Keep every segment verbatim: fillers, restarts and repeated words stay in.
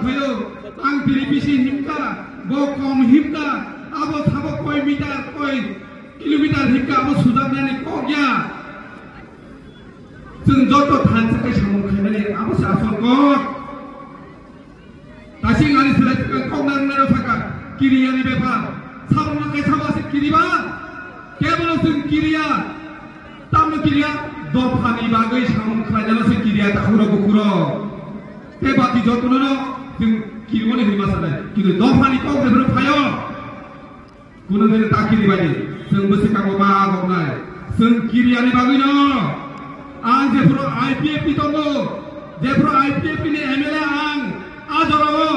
Phaio, ang tiri bisi himkha, bo kom himkha, abo sabo koi meter, koi kilometer himkha, abo sujaknani kok ya. Chwng joto thansa khe samung khainani, abo se asol kok. Tasing ani selai thwkang kok nang nang sakha, kiriyani bepar. Sabang khe sabo se kiriba, kebono chwng kiriya. Tamno kiriya, dophani bagwi samung khlainano se kiriya, takhuro bukhuro. Te bati jotono no chwng kiriyani hinma sanai. Kintu dophani kok de bro phaio. Kuno dine ta kiri bani, chwng bwswk kango ma agoknai. Chwng kiriyani bagwino. Ang jephuru I P F T tongo, jephuru I P F T ni M L A ang, a jorao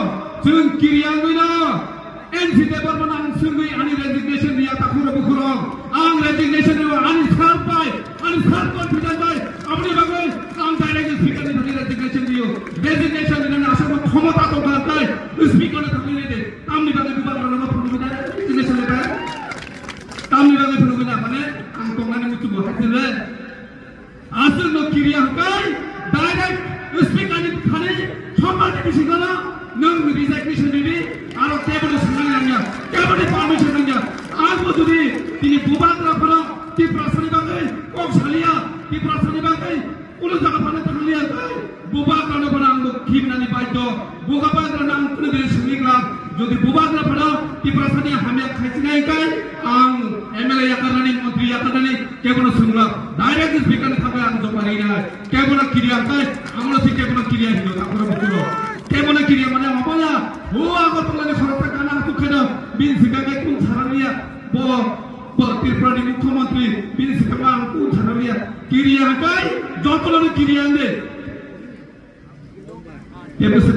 chwng kiriyangwino. N C Debbarmano ang swngwi ani resignation riya takhuro bukhuro. Ang resignation riya ani self bai, ani self confidence bai. Aboni bagwi ang direct speaker ni thani resignation riyo. Resignation rinani aswkno khomota tongkha tei speaker ni thani rede. Tamni bagwi bubagrano phunugwi na, tini sele ba. Tamni bagwi phunugwi na, mane, ang tongnani muchungo haisile. Aswkno kiriya hwnkhe, direct speaker ni thani, sombani bisingono, nwng resignation ridi, aro kebono swngnani nangya, keboni permission nangya. Ang bo jodi tini bubagra phano, Tiprasani bagwi, kok saliya, Tiprasani bagwi, Ulo jaga phano thangli ang kai. Bubagrano phano ang bo khibnani baidyo. Bubagrano ang kuno dini sungwi glak. Jodi bubagra phano Tiprasani hamya khaichinai kai, ang M L A yakarnani, montri yakarnani, kebono sungla. Direct speaker ni thangwi ang jokari nai. Kebono kiriya kai, amno si kebono kiriya hino, takhuro bukhuro. Kebono kiriya mane obola, o Agartala ni khoroksa gana asuk khaino, bin sika kai kung saraliya, bo, bo Tripura ni mukhyamantri, bin sika ma ang kung saraliya. Kiriya hwnkhe jotono kiriya hwndi. Kebo se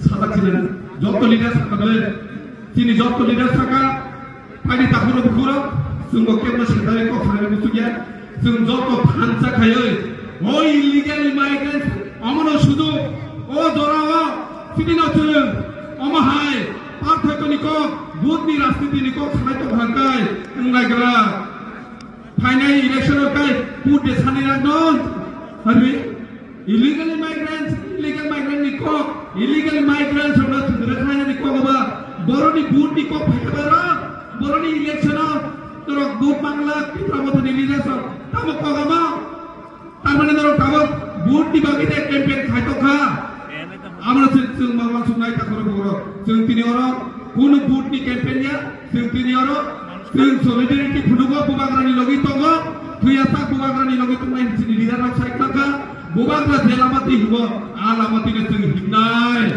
sajak sini joto leader saka bele. Chini joto leader saka, pani takhuro bukhuro, chwng bo kebo se dai kok sanani muchungya. Chwng joto thansa khaiwi, o illegal migrants, omono sudu, o jorao, chini no chwng, omo hai, parthokyo ni kok, vote ni rajniti ni kok sanai tong hangkai, wng naigra. Phainai election o kai vote de sani rang no. Harbi illegal migrants, illegal migrant ni kok, illegal migrants rok no thudra khaina ni kok ba. Boroni vote ni kok phaikha ba ro. Boroni election o norok vote mangla Tipra Motha ni leader rok. Tamo kok ama. Tamani norok tabok vote ni bagwi de campaign khai tongkha. Amro chwng, chwng ma uansuknai takhuro bukhuro. Chwng tini oro kunu vote ni campaign ya. Chwng tini oro chwng solidarity phunugo bubagrani logi tongo. Thwiyasak bubagrani logi tongnai chini leader rok sai tongkha. Bubagra je lama twi hingo, a lama twi no chwng himnai.